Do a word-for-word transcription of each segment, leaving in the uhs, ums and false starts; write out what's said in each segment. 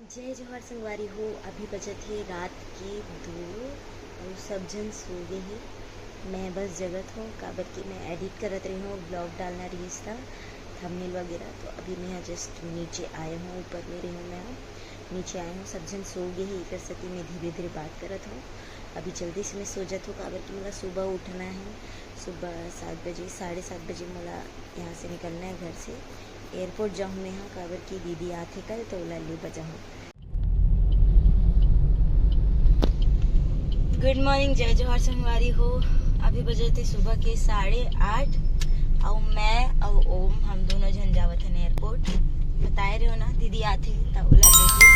जय जोहार संगवारी हो, अभी बजत हे रात के दो अउ सब झन सो गे हे। मैं बस जगत हूँ, काबर कि मैं एडिट करत रही हूँ, ब्लॉग डालना रहिस था, थंबनेल वगैरह। तो अभी मैं जस्ट नीचे आए हूँ, ऊपर में रही हूँ मैं, नीचे आए हूँ, सब झन सो गे हे, एकर सेती मैं धीरे धीरे बात करत हूँ। अभी जल्दी से मैं सो जात हूँ, काबर कि मोला सुबह उठना है, सुबह सात बजे, साढ़े सात बजे मोला यहाँ से निकलना है घर से। एयरपोर्ट जाहूँ मैं हा, काबर कि दीदी आथे कल, तो ओला ले बजाहूँ। गुड मॉर्निंग, जय जोहार संगवारी हो। अभी बजे थे सुबह के साढ़े आठ, अउ मैं अउ ओम, हम दोनों झन जावत हन एयरपोर्ट। बताए रहे हो ना, दीदी आथे त ओला ले लेबो।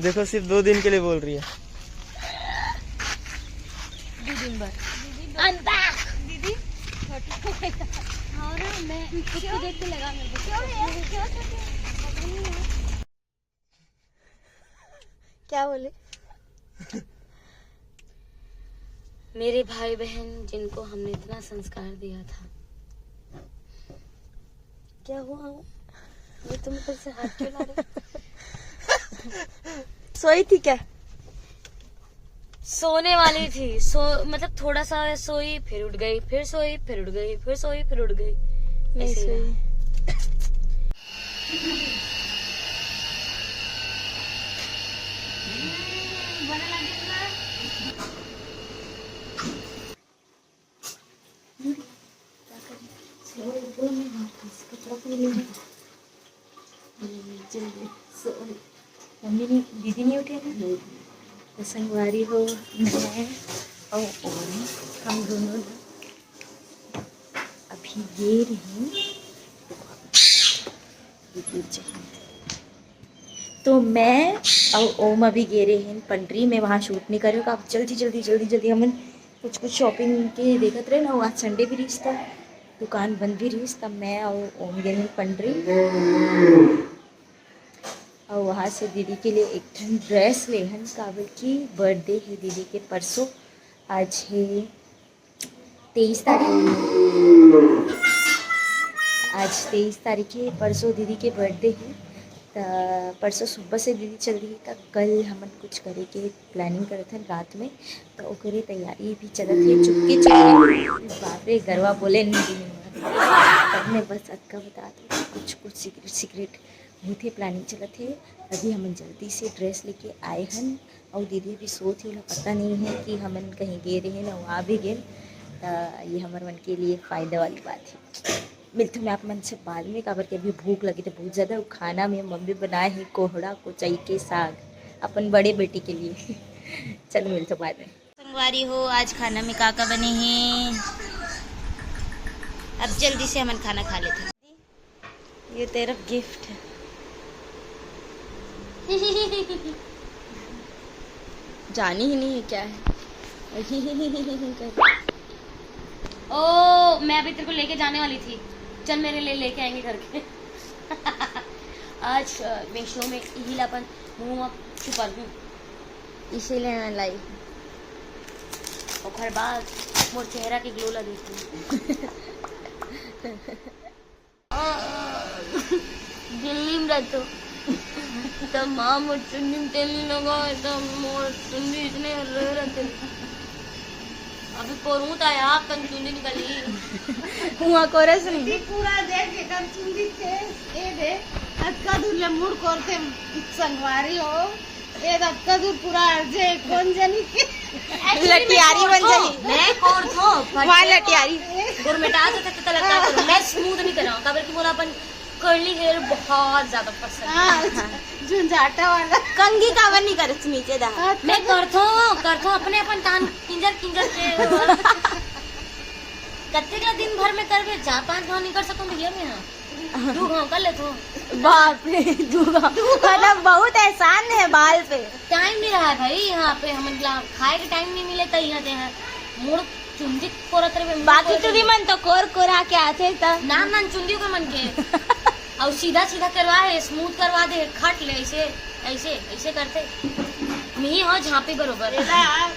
देखो, सिर्फ दो दिन के लिए बोल रही है। दो दिन बाद। दीदी, छोटी हो गई। हाँ ना, मैं खुद को देख के लगा मेरे को। क्यों है? क्यों छोटी है? पता नहीं यार। क्या बोले? मेरे भाई बहन जिनको हमने इतना संस्कार दिया था, क्या हुआ? ये तुम फिर से हाथ क्यों ला रहे हो? सोई थी क्या? सोने वाली थी, सो मतलब थोड़ा सा सोई, फिर उठ गई, फिर सोई, फिर उठ गई, फिर सोई, फिर उठ गई। मैं ऐसे ही सोई। चलो, मम्मी नहीं, दीदी नहीं उठे ना, तो संगवारी हो, मैं और ओम, हम दोनों ना अभी गे रही। तो मैं और ओम अभी गे रहे हैं पंडरी में, वहाँ शूट नहीं करे, आप जल्दी जल्दी जल्दी जल्दी हमन कुछ कुछ शॉपिंग के देखत रहे ना, आज संडे भी रहिस था, दुकान बंद भी रहिस, तब मैं और ओम गे रहे पंडरी। और वहाँ से दीदी के लिए एक ठन ड्रेस ले हन, काबर की बर्थडे है दीदी के परसों। आज है तेईस तारीख, आज तेईस तारीख है, परसों दीदी के बर्थडे है। त परसों सुबह से दीदी चल रही, त कल हमन कुछ करे के प्लानिंग करत हन रात में, त ओकरे तैयारी भी चलत है चुपके चुपके। बाप रे, गरवा बोले नहीं, नहीं। तब मैं बस अतका बता दूँ, कुछ कुछ सीक्रेट सीक्रेट होथे, प्लानिंग चलत हे। अभी हमन जल्दी से ड्रेस लेके आए हन, अउ दीदी अभी सोत हे, ओला पता नहीं है कि हमन कहीं गे रहे ना, वो आ भी गेन। त ये हमर मन के लिए फायदा वाली बात है। मिलथूँ मैं आप मन से बाद में, काबर के अभी भूख लगी तो बहुत ज्यादा, अउ खाना में मम्मी बनाए है कोहड़ा कोचई के साग अपन बड़े बेटी के लिए। चलो मिलथूँ बाद में। संगवारी हो, आज खाना में का का बने हे, अब जल्दी से हमन खाना खा लेथन। ये तेरा गिफ्ट है। जानी ही नहीं है क्या है। ओ, मैं अभी तेरे को लेके जाने वाली थी। चल, मेरे लिए लेके आएंगे करके। आज, अ, मीशो में इही ला अपन मुंह में छुपा दूं। इसीलिए मैं लाई। ओकर बाद मोर चेहरा के ग्लो ला देखो। दिल्ली में रहतो, त माँ मोर चुन्नी में तेल नहीं लगाए, त मोर चुन्नी इसने रह रहते। अभी कोरूँ त यार, कन चुन्नी निकली। हुआ कोरस नहीं। पूरा देख के कन चुन्नी के, ए दे, अतका दूर ले मुड़ कोरते संगवारी हो। ए दत्ता दूर पूरा अर्जे, कोन जनी के? लटियारी बन जाही। मैं कोरथों, फट वाह, से लटियारी। गुरमेटा तो तक तक लगा करो। मैं स्मूथ नहीं कराऊँ, काबर कि मोला अपन कर्ली हेयर बहुत ज्यादा पसंद है। हाँ, झुंझाटा वाला। कंघी काबर नहीं करत नीचे दा? हाँ, मैं करथों, करथों अपने अपन तान किंजर किंजर के। कत्ते का दिन भर में करबे, चार पांच घाव नहीं कर सकूँ भैया मैं। हाँ। दू घाव कर लेथों। बाप रे, दू घाव। दू घाव। मतलब बहुत एहसान है बाल पे। टाइम नहीं रहा है भाई, यहाँ पे हमन ला खाए के टाइम नहीं मिले, त यहाँ दे हैं। मुड़ चुंदी कोरत रहे, बाकी चुंदी मन तो कोर कोरा के आथे त। नान नान चुंदी ओकर मन के। अउ सीधा सीधा करवा हे, स्मूथ करवा दे, खट ले ऐसे, ऐसे, ऐसे करथे। मिही हो झांपी बरोबर। एला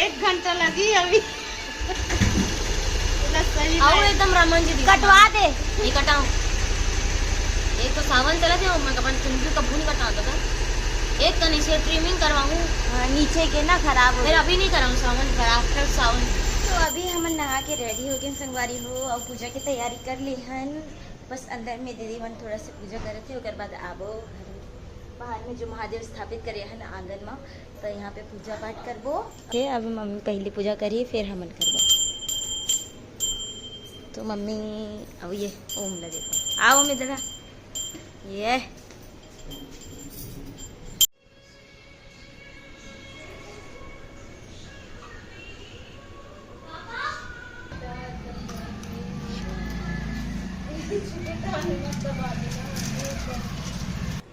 एक घंटा लगी अभी। एला सही अउ में। एकदम रामन जी दिखा। कटवा दे। नहीं कटाऊं। एक तो सावन चलत हे, मैं अपन चुंदी कभू नहीं कटाऊं तो का। एक तो नीचे ट्रिमिंग करवाऊं। हाँ, नीचे के ना खराब हो फिर गए। अभी नहीं कराऊं सावन, फिर आफ्टर सावन। तो अभी हमन नहा के रेडी हो गए संगवारी हो, अउ पूजा की तैयारी कर ली हन। बस अंदर में दीदी मन थोड़ा से पूजा करत हे, ओकर बाद आबो घर में। बाहर में जो महादेव स्थापित करे हन आंगन में, तो यहाँ पे पूजा पाठ करबो। के अब मम्मी पहले पूजा करी, फिर हमन करबो। तो मम्मी अब ये ओम ला देखो, आओ मम्मी दादा, ये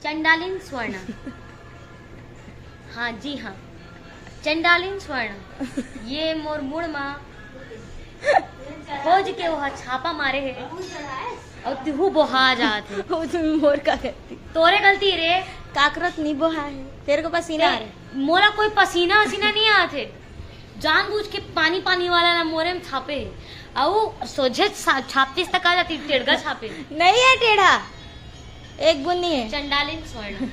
चंडालिन स्वर्ण। हाँ जी हाँ, चंडालिन स्वर्ण। ये मोर मुड़ मा खोज के वो छापा मारे हे। अउ तिहू बोहा जात हे। वो तो मोर का गलती। तोरे गलती रे। काकरत नहीं बोहा है, तेरे को पसीना आ रहा है। मोला कोई पसीना वसीना नहीं आत हे। जानबूझ के पानी पानी वाला ना मोरे में छापे हे। अउ सोझे छा-, छापतीस तक आ जाती, टेढ़ा छापे। नहीं है टेढ़ा, एक बूंद नहीं है। चंडालिन स्वर्ण।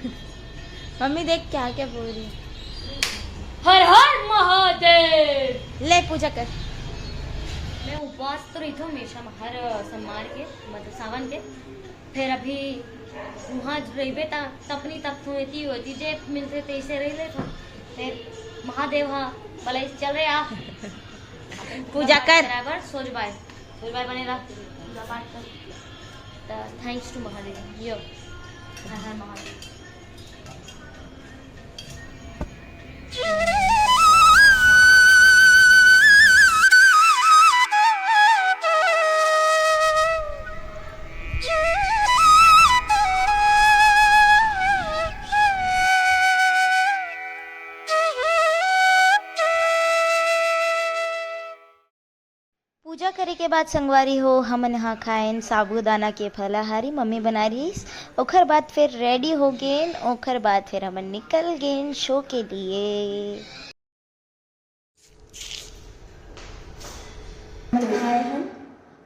मम्मी देख क्या क्या बोल रही है। हर हर महादेव। ले पूजा कर। मैं उपवास तो रही थी हमेशा हर सोमवार के, मतलब सावन के। फिर अभी वहाँ रहिबे त तपनी तपथों एती होती जे मिलते तैसे रह लेथों। फिर महादेव हा बोले चल रे आ। पूजा कर। बराबर सोच बाय, सोच बाय बने रह, पूजा पाठ कर। त thanks to महादेव। यो, हर हर महादेव। पूजा करे के बाद संगवारी हो, हमन ह खाएन साबूदाना के फलाहारी, मम्मी बनाए रहिस। ओखर बाद फिर रेडी हो गेन, ओखर बाद फिर हमन निकल गेन शो के लिए।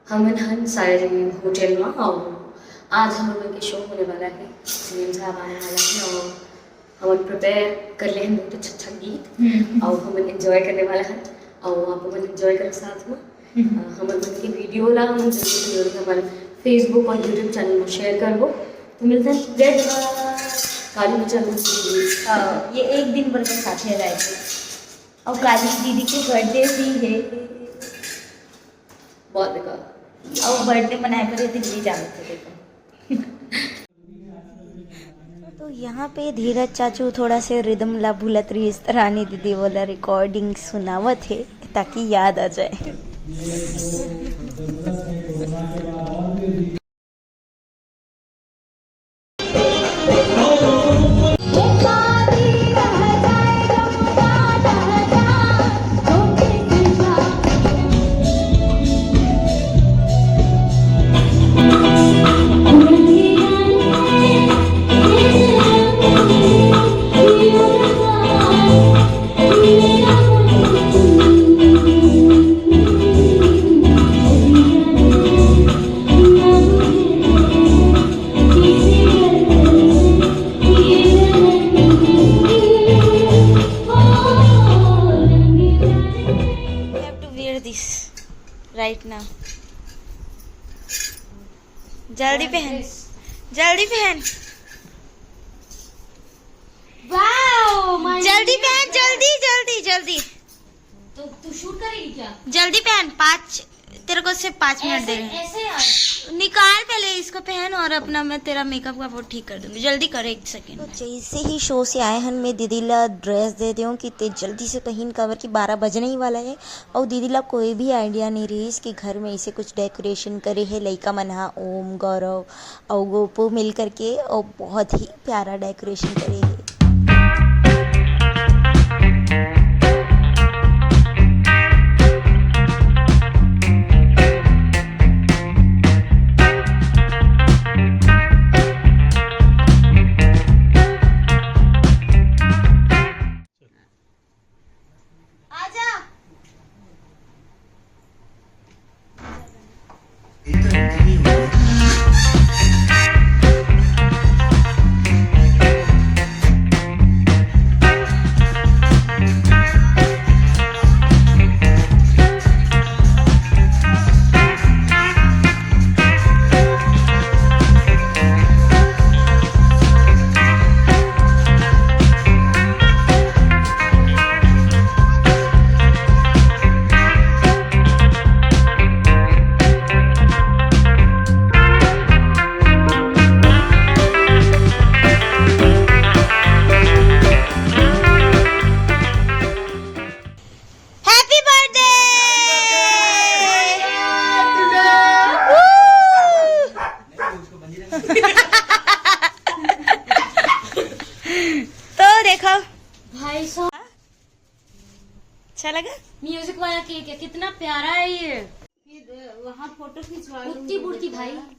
हमन हन सायरी होटल मा, अउ आज हमन के शो होने वाला है, सीएम साहब आने वाला है, अउ हमन प्रिपेयर कर ले हन बहुत अच्छा अच्छा गीत, हम्म। अउ हमन एंजॉय करने वाला हन, अउ आप मन एंजॉय करो साथ में। हम्म। अ, हमन मन के वीडियो ला हमन जल्दी से जल्दी हमन Facebook और YouTube चैनल में शेयर करबो। तो मिलते हैं, जय जोहार। काली बचन। हाँ, ये एक दिन बर बस साथे रह के। अउ काली दीदी के बर्थडे भी है। बहुत बेकार। अउ बर्थडे मनाए बर ये दिल्ली जाना थे, देखो। तो यहाँ पे धीरज चाचू थोड़ा से रिदम ला भूलत रहिस, त रानी दीदी वाला रिकॉर्डिंग सुनावत हे ताकि याद आ जाए। You have to wear this right now. जल्दी पहन, जल्दी पहन। Wow, my जल्दी पहन, जल्दी, जल्दी, जल्दी। तो तू शूट करेगी क्या? जल्दी पहन, पाँच, तेरे को सिर्फ पाँच मिनट दे रहे हैं। ऐसे यार। निकाल पहले इसको पहन और अपना, मैं तेरा मेकअप का वो ठीक कर दूंगी। जल्दी कर, एक सेकेंड। तो जैसे ही शो से आए हन, मैं दीदी ला ड्रेस दे देऊँ कि ते जल्दी से पहन, काबर कि बारह बजने ही वाला है। और दीदी ला कोई भी आइडिया नहीं रहिस कि घर में ऐसे कुछ डेकोरेशन करे है लइका मन हा, ओम, गौरव और गोपू मिल करके, और बहुत ही प्यारा डेकोरेशन करे है। Happy birthday! तो देखो, भाई साहब, अच्छा लगा? म्यूजिक वाला केक है, कितना प्यारा है ये। फिर वहाँ फोटो खिंचवा लूंगी, बुड़की बुड़की देखो भाई। यार।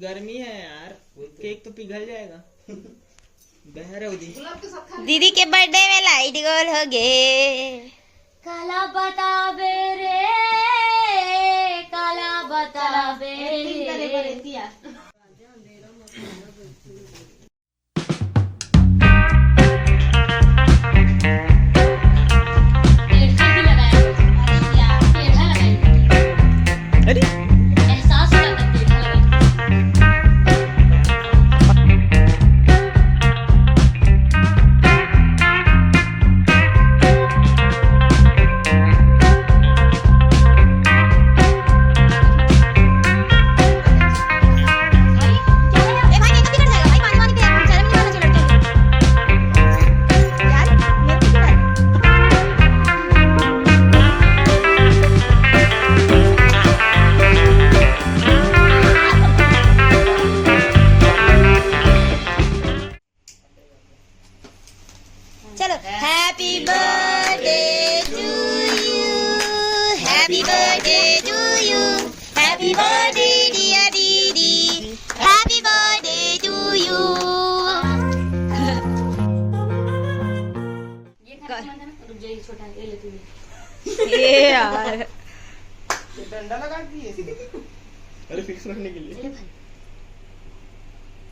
गर्मी है यार, केक तो पिघल जाएगा। बह रहे हो दी। दीदी के बर्थडे में लाइट गोल हो गए। काला बताबे रे, काला बताबे रे। चलो, Happy birthday to you, Happy birthday to you, Happy birthday dear दीदी, Happy birthday to you। ये खाने का मन था ना, रुक जाइए, छोटा है, ये ले तू ये। ये यार। ये डंडा लगा दिए। अरे, फिक्स रखने के लिए। ले भाई।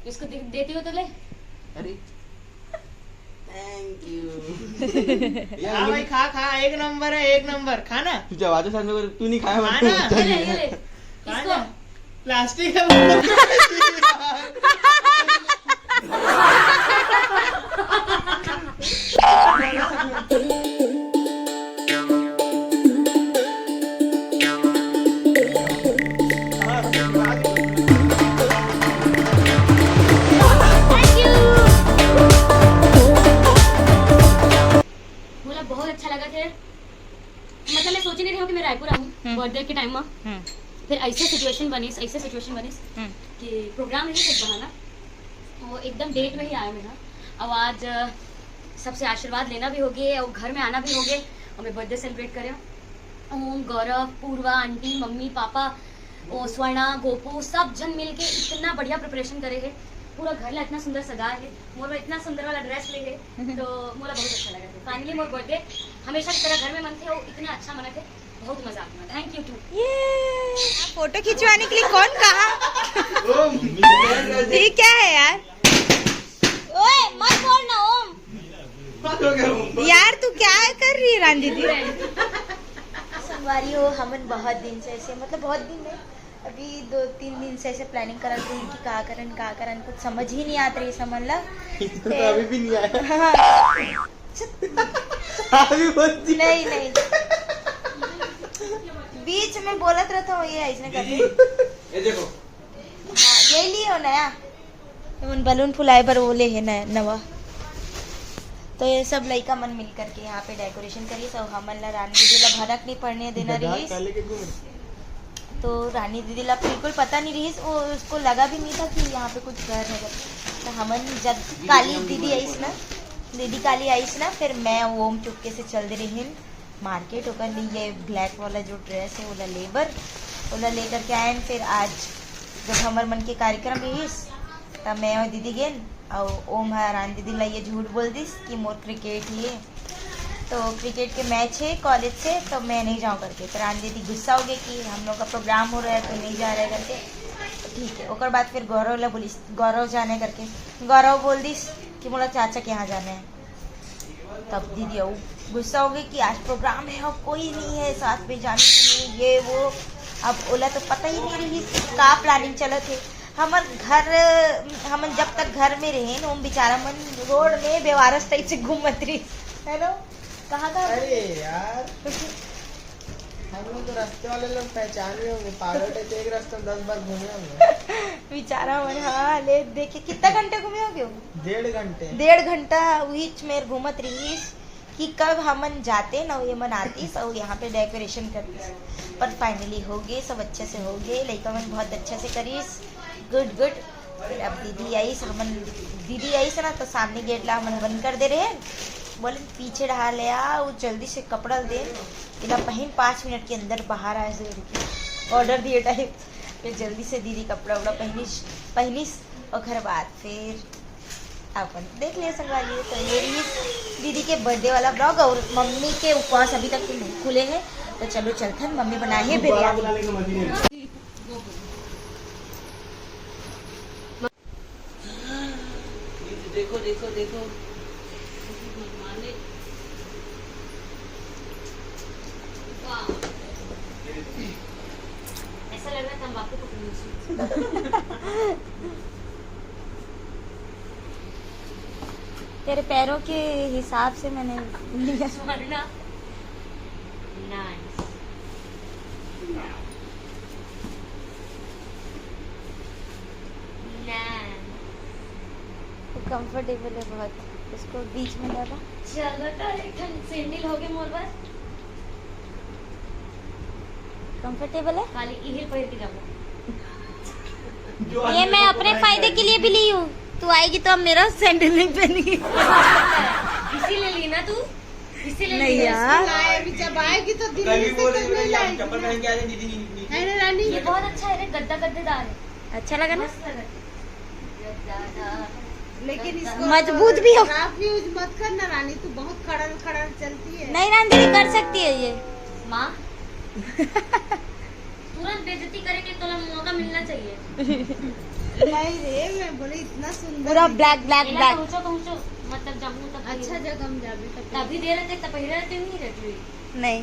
इसको दे, देती हो तो ले। अरे। Thank you। हाँ भाई, खा, खा, एक नंबर है, एक नंबर। खा ना। तू जब आते साथ में, तू नहीं खाया, खा ना। ये ले, ये ले। इसको प्लास्टिक है वो। बोला, बहुत अच्छा लगा थे। मतलब, मैं सोच नहीं रही हूँ कि मैं रायपुर आऊँ हम्म। बर्थडे के टाइम में। हम्म। फिर ऐसे सिचुएशन बनिस, ऐसे सिचुएशन बनिस हम्म। कि प्रोग्राम ही कुछ बहाना, वो एकदम डेट में ही आया मेरा। और आज, अ, सबसे आशीर्वाद लेना भी होगे और घर में आना भी होगे और मैं बर्थडे सेलिब्रेट करे। ओम, गौरव, पूर्वा, आंटी, मम्मी, पापा, ओ, स्वर्णा, गोपू, सब जन मिलके इतना बढ़िया प्रिपरेशन करे है। पूरा घर ला इतना सुंदर सजा है, मोर ला इतना सुंदर वाला ड्रेस ले है, तो मोला बहुत अच्छा लगा। फाइनली मोर बर्थडे हमेशा की तरह घर में मनथे, वो इतना अच्छा मनथे, बहुत मजा आता है। Thank you too. ये फोटो खिंचवाने के लिए कौन कहा? ओम। ये क्या है यार? ओए, मत बोल ना ओम। यार, तू क्या कर रही है रानी दीदी? संगवारी हो, हमन बहुत दिन से ऐसे, मतलब, बहुत दिन नहीं, अभी दो तीन दिन से ऐसे प्लानिंग करत रही कि का करन, का करन, कुछ समझ ही नहीं आत रही समझ ला। इसको तो अभी भी नहीं आया। हाँ। अभी बोल दी। नहीं, नहीं। बीच में बोलत रहता हूँ, ये ऐसने करते। ये देखो। हाँ, ये लिए हो नया। ये मन बलून फुलाए बर वो ले है नया, नवा। तो ये सब लइका मन मिल करके यहाँ पे डेकोरेशन करिस, तो हमन ला रानी दीदी ला भनक नहीं पड़ने देना रहीस। तो रानी दीदी ला बिल्कुल पता नहीं रहीस, वो, उसको लगा भी नहीं था कि यहाँ पे कुछ घर है। तो हमन जब काली दीदी आईस ना, दीदी काली आईस ना, फिर मैं ओम चुपके से चल दे रही मार्केट, ओकर लिए ये ब्लैक वाला जो ड्रेस है, ओला ले बर, ओला ले करके आए। फिर आज जब हमर मन के कार्यक्रम रहीस, तब मैं और दीदी गेन, और ओम ह रानी दीदी ला ये झूठ बोल दिस कि मोर क्रिकेट ही है। तो क्रिकेट के मैच है कॉलेज से, तो मैं नहीं जाऊँ करके। तो रानी दीदी गुस्सा हो गई कि हम लोग का प्रोग्राम हो रहा है, तो नहीं जा रहा है करके। तो ठीक है, ओकर बाद फिर गौरव ला बोली, गौरव जाने करके। गौरव बोल दिस कि मोला चाचा के यहाँ जाना है। तब दीदी अउ गुस्सा हो गई कि आज प्रोग्राम है और कोई नहीं है साथ में जाने के लिए, ये वो। अब ओला तो पता ही नहीं रही का प्लानिंग चलत है। हमर घर, हमन जब तक घर में रहे न, हम बेचारा मन रोड में बेवारस टाइप से घूमत रही। हेलो, कहाँ का? अरे यार, हम लोग तो रास्ते वाले लोग पहचान ही होंगे, पागल टाइप से एक रास्ते में दस बार घूमे हम लोग। बेचारा मन, हाँ, ले देखे कितना घंटे घूमे होगे? डेढ़ घंटे। डेढ़ घंटा उहीच मेर घूमत रहीस कि कब हमन जाते न, ये मन आतीस और यहाँ पे डेकोरेशन करतीस। पर फाइनली हो गए, सब अच्छे से हो गए, लइका मन बहुत अच्छा से करीस। गुड गुड। फिर अब दीदी आईस, हमन, दीदी आईस ना, तो सामने गेट ला हमन बंद कर दे रहे। बोले पीछे डहा ले आ, वो जल्दी से कपड़ा दे, इला पहन, पाँच मिनट के अंदर बाहर आए से करके ऑर्डर दिए टाइप। फिर जल्दी से दीदी कपड़ा उपड़ा पहनिस, पहनिस। ओकर बाद फिर अपन देख ले संगवारी। तो ये रही दीदी के बर्थडे वाला ब्लॉग और मम्मी के उपवास अभी तक नहीं खुले हैं। तो चलो चलथन, मम्मी बनाए है बिरयानी। देखो, देखो, देखो। वाह। ऐसा लग रहा है तंबाकू पकड़ी हुई। तेरे पैरों के हिसाब से मैंने लिया। स्वर्णा। नाइस। नाइस। वो कंफर्टेबल है बहुत, उसको बीच में लगा। चलो तो एक ठन सैंडल हो गए मोर बर। कंफर्टेबल है। खाली इही पहिर के जाबो। ये मैं अपने फायदे के लिए भी ली हूँ, तू आएगी तो अब मेरा सैंडल नहीं पहनेगी। इसीलिए ली ना तू, इसीलिए नहीं ली ना। यार। लाए, अभी जब आएगी तो दिल्ली से तो नहीं लाएगी चप्पल ना। पहन के आ रही दीदी। है ना रानी? ये बहुत अच्छा है रे, गद्दा गद्देदार है। अच्छा लगा ना? मस्त लगा। लेकिन इसको मजबूत भी हो। खराब यूज मत करना रानी, तू बहुत खड़ल खड़ल चलती है। नहीं रानी दीदी, कर सकती है ये। माँ, तुरंत बेइज्जती करेंगे, तो मौका मिलना चाहिए। नहीं रे, मैं बोले इतना सुंदर पूरा है। Black, black, black. पहुंचो, पहुंचो, मतलब जाऊँ तब अच्छा जगह हम जाबे तब। तभी दे रहे थे, तब पहले रहते नहीं रहते। नहीं।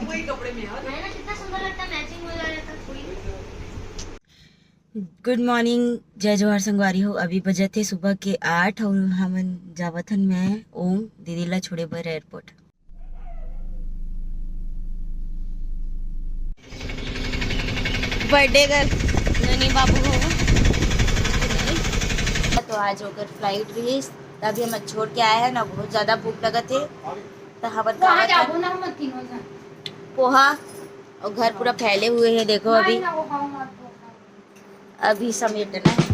वही कपड़े में यार। है ना, कितना सुंदर लगता, मैचिंग हो जाएगा पूरी। गुड मॉर्निंग, जय जोहार संगवारी हो। अभी बजत हे सुबह के आठ और हमन जावत हन, मैं ओम दीदी ला छोड़े बर एयरपोर्ट। बर्थडे गर्ल ननी बाबू हो। तो आज ओकर फ्लाइट रहिस, तभी हम छोड़ के आए हैं ना, बहुत ज़्यादा भूख लगत हे, तो हमन खावत हन ना, हम तीनों जन। पोहा और घर पूरा फैले हुए हैं, देखो अभी। अभी समेटना है।